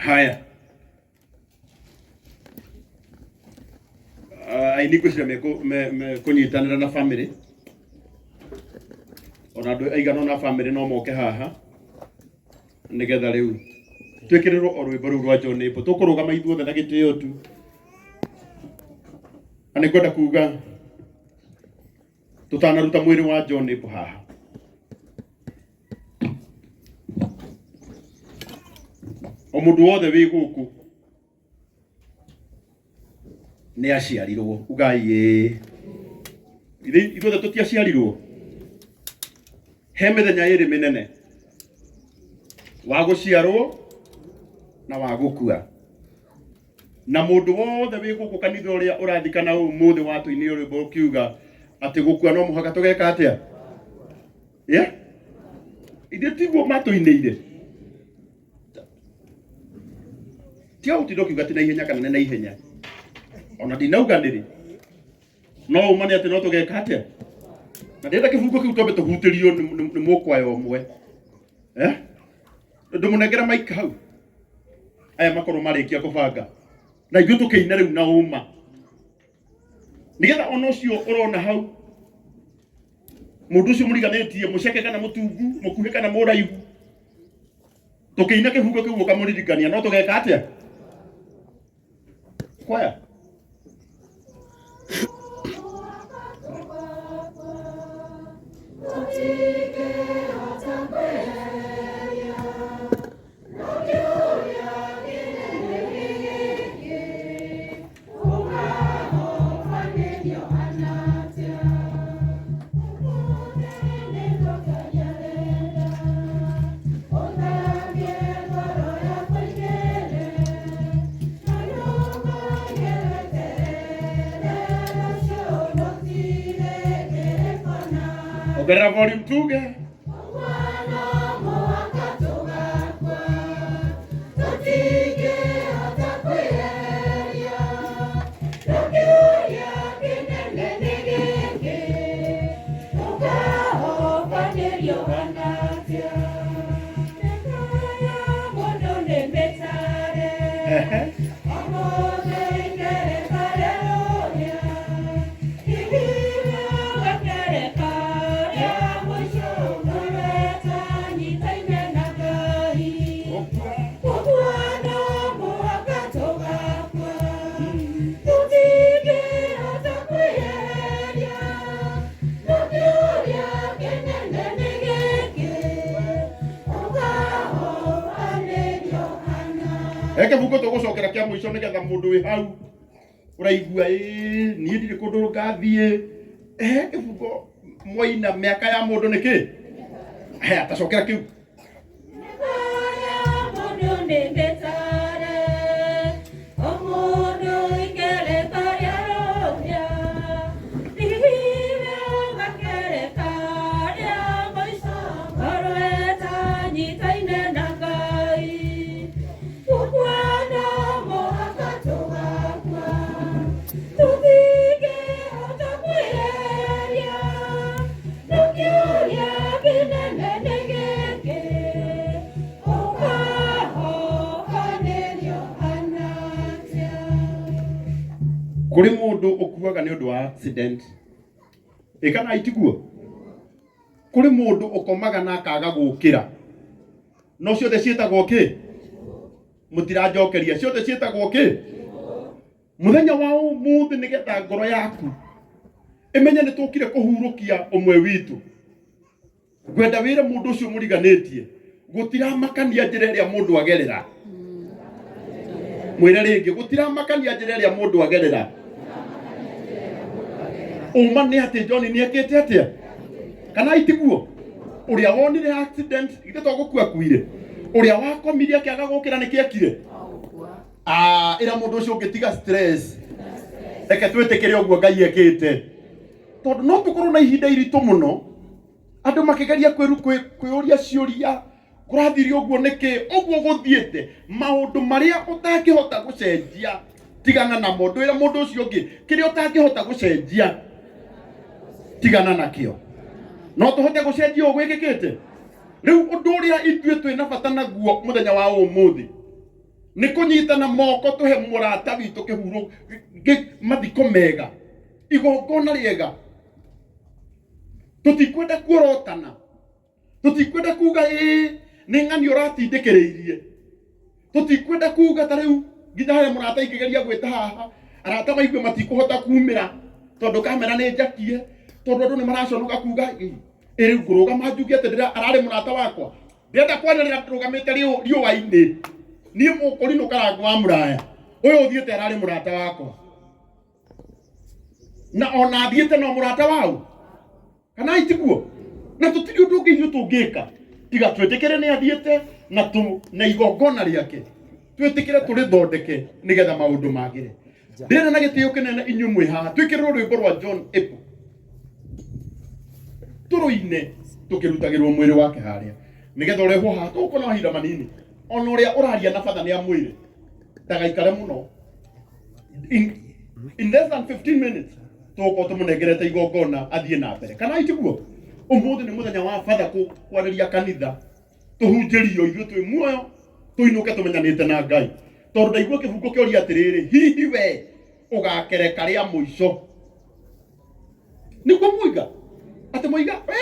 Haya. Ah, aini ngwĩciria mekũnyitanĩra na family ona andũ aigana ũna a family no moke haha nĩgetha rĩu twĩkĩrĩrwo o rwĩmbo rũu rwa John Apple. Tũkũrũgama ithuothe na gĩtĩo tu, na nĩ ngwenda kuga tũtanaruta mwĩrĩ wa John Apple haha, o mũndũ wothe wĩ gũkũ nĩ aciarirwo. Ugai ĩĩ. Ithuothe tũtiaciarirwo? He mĩthenya ĩrĩ mĩnene, wa gũciarwo na wa gũkua. Na mũndũ wothe wĩ gũkũ kanitha ũrĩa ũrathikana ũmũthĩ watũinĩire rwĩmbo ũkiuga atĩ gũkua no mũhaka tũgeka atĩa? Yeah? Ithuĩ tiguo matũinĩire? Tiga gũtinda ũkiuga ti na ihenya kana nĩ na ihenya. Ona ndinauga nĩrĩ. No ũma nĩ atĩ no tũgeka atĩa? Na ndĩrenda kĩbungo kĩu twambe tũhutĩrio nĩ mũkwaya ũmwe. Eh? Ndũmũnengera mic hau. Aya makorwo marĩkia kũbanga. Na ithuĩ tũkĩine rĩu na ũma. Nĩgetha ona ũcio ũrona hau mũndũ ũcio mũriganĩtie mũceke kana mũtungu, mũkuhĩ kana mũraihu, tũkĩina kĩbungo kĩu ũkamũririkania no tũgeka atĩa? Kwaya. Ongerera volume tuge. Ehe. He kĩbungo tũgũcokera kĩa mũico nĩgetha mũndũ wĩ hau ũraigua ĩĩ niĩ ndirĩ kũndũ ngathiĩ. He kĩbungo mwaina mĩaka ya mũndũ nĩ kĩ? Haya, tacokera kĩu. Kũrĩ mũndũ ũkuaga nĩ ũndũ wa accident, ĩ kana itiguo? Kũrĩ mũndũ ũkomaga na akaga gũkĩra. No ciothe ciĩtagwo kĩ? Mũtiranjokeria. Ciothe ciĩtagwo kĩ? Mũthenya wa ũmũthĩ, nĩgetha ngoro yaku ĩmenye nĩ tũkire kũhurũkia ũmwe witũ, ngwenda wĩre mũndũ ũcio mũriganĩtie gũtiramakania njĩra ĩrĩa mũndũ agerera. Mwĩre rĩngĩ, gũtiramakania njĩra ĩrĩa mũndũ agerera. Ũma nĩ atĩ John nĩ ekĩte atĩa kana itiguo? Ũrĩa wonire accident githĩ to gũkua akuire? Ũrĩa wakomire akĩaga gũkĩra nĩ kĩekire? Ah, ĩra mũndũ ũcio ũngĩ tiga stress, reke twĩtĩkĩre ũguo Ngai ekĩte, tondũ no tũkorwo na ihinda iritũ mũno andũ makĩgeria kwĩyũria ciũria, kũrathire ũguo nĩkĩ ũguo gũthiĩte? Maũndũ marĩa ũtangĩhota gũcenjia, tigana namo. Ndwĩre mũndũ ũcio ũngĩ, kĩrĩa ũtangĩhota gũcenjia, tigana nakĩo. No tũhote gũcenjia ũguo gwĩkĩkĩte rĩu. Ũndũ ũrĩa ithuĩ twĩ na bata naguo mũthenya wa ũmũthĩ Nĩ kũnyitana moko tũhe mũrata witũ kĩhuro mathiko mega, igongona rĩega. Tũtikwenda kuorotana, tũtikwenda kuga ĩĩ nĩ ng'ani ũratindĩkĩrĩirie, tũtikwenda kuga ta rĩu nginya harĩa mũrata ingĩgeria gwĩta haha arata maigue matikũhota kumĩra tondũ kamera nĩ njakie, tondũ andũ nĩ maraconoka kuga ĩ rĩu ngũrũgama njuge atĩ ndĩra ararĩ mũrata wakwa. Ndĩrenda kwanĩrĩra ndũgamĩte riũa-inĩ niĩ mũkũrinũ karango wa mũraya ũyũ ũthiĩte ararĩ mũrata wakwa, na ona athiĩte no mũrata wau kana itiguo. Na tũtirĩ ũndũ ũngĩ ithuĩ tũngĩka tiga twĩtĩkĩre nĩ athiĩte na tu na igongona rĩake twĩtĩkĩre tũrĩthondeke nĩgetha maũndũ magĩre. Ndĩrenda na gĩtĩo kĩnene inyuĩ mwĩ haha twĩkĩrĩrwo rwĩmbo rwa John Apple tũrũine tũkĩrutagĩrwo mwĩrĩ wake harĩa nĩgetha ũrehwo haha. Tũgũkorwo na mahinda manini, ona ũrĩa ũraria na batha nĩ amwĩre ndagaikare mũno. In less than 15 minutes tũgũkorwo tũmũnengerete igongona athiĩ na mbere, kana itiguo? Ũmũthĩ nĩ mũthenya wa batha kwarĩria kanitha, tũhunjĩrio ithuĩ twĩ muoyo, tũinũke tũmenyanĩte na Ngai, tondũ ndaigua kĩbungo kĩoria atĩrĩrĩ, hihi we ũgakereka rĩa mũico? Nĩguo mũiga atĩ mũiga we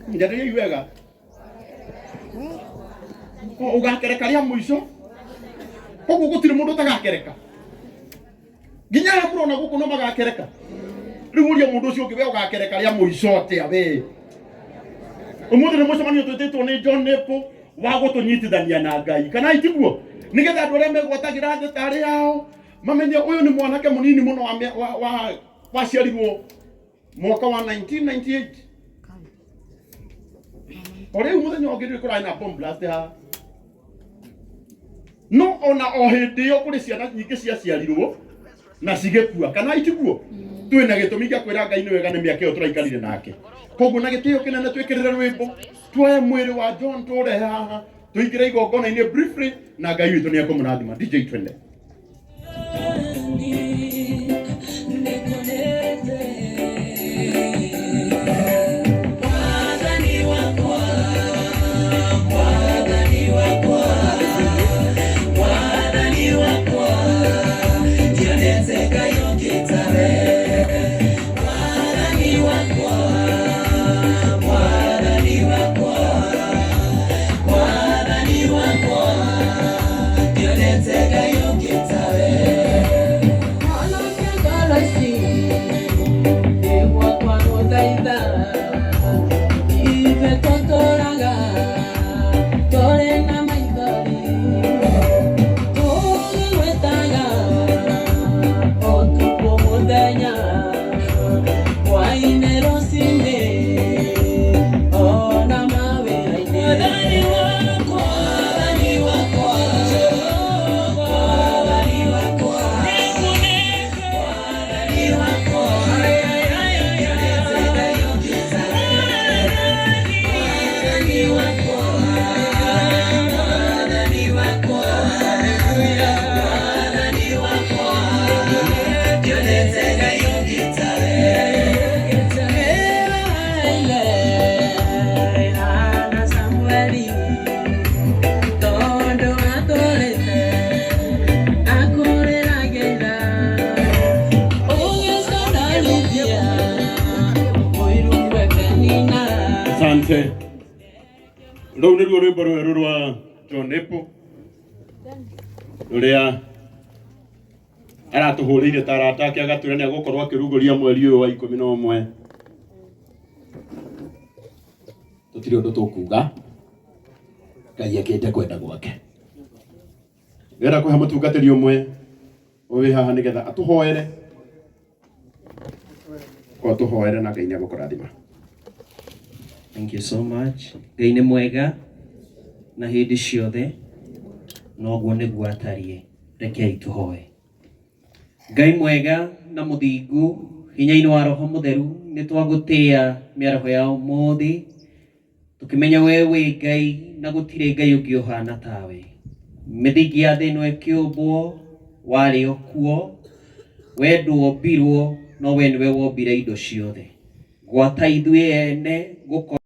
njarĩriai wega, ũgakereka rĩa mũico. Koguo gũtirĩ mũndũ ũtagakereka, nginya aya mũrona gũkũ no magakereka. Rĩu ũria mũndũ ũcio ũngĩ, we ũgakereka rĩa mũico atĩa? We ũmũthĩ nĩ mũcemanio twĩtĩtwo nĩ John Apple wa gũtũnyitithania na Ngai, kana itiguo? Nĩgetha andũ arĩa megwatagĩra thĩ tarĩ ao mamenye ũyũ nĩ mwanake mũnini mũno wa waciarirwo mwaka wa 1998. O rĩu mũthenya ũngĩ ndĩ kũrarĩ na bomb blast haha, no ona o hĩndĩ ĩyo kũrĩ ciana nyingĩ ciaciarirwo na cigĩkua, kana itiguo? Twĩna gĩtũmi gĩa kwĩra Ngai nĩ wega nĩ mĩaka ĩyo tũraikarire nake. Koguo na gĩtĩo kĩnene twĩkĩrĩre rwĩmbo, tuoe mwĩrĩ wa John tũrehe haha, tũingĩre igongona-inĩ briefly, na Ngai witũ nĩ ekũmũrathima. DJ, twende. Asante. Rũu nĩruo rwĩmbo rwerũ rwa John Apple rũrĩa aratũhũrĩire ta arata ake, agatwĩra nĩ agũkorwo akĩrugũria mweri ũyũ wa 11. Tũtirĩ ũndũ tũkuga, Ngai ekĩte kwenda gwake. Ndĩrenda kũhe mũtungatĩri ũmwe wĩ haha nĩgetha atũhoere, ko atũhoere na Ngai nĩ egũkũrathima. Thank you so much. Ngai nĩ mwega na hĩndĩ ciothe noguo nĩguo atariĩ. Rekei tũhoe. Ngai mwega na mũthingu, hinya-inĩ wa Roho Mũtheru nĩ twagũtĩĩa mĩaraho ya ũmũthĩ, tũkĩmenya we wĩ Ngai na gũtirĩ Ngai ũngĩ ũhana tawe. Mĩthingi ya thĩ ĩno ĩkĩũmbwo warĩ o kuo, we ndwombirwo no we nĩwe wombire indo ciothe. Gwata ithuĩ ene gũkorwo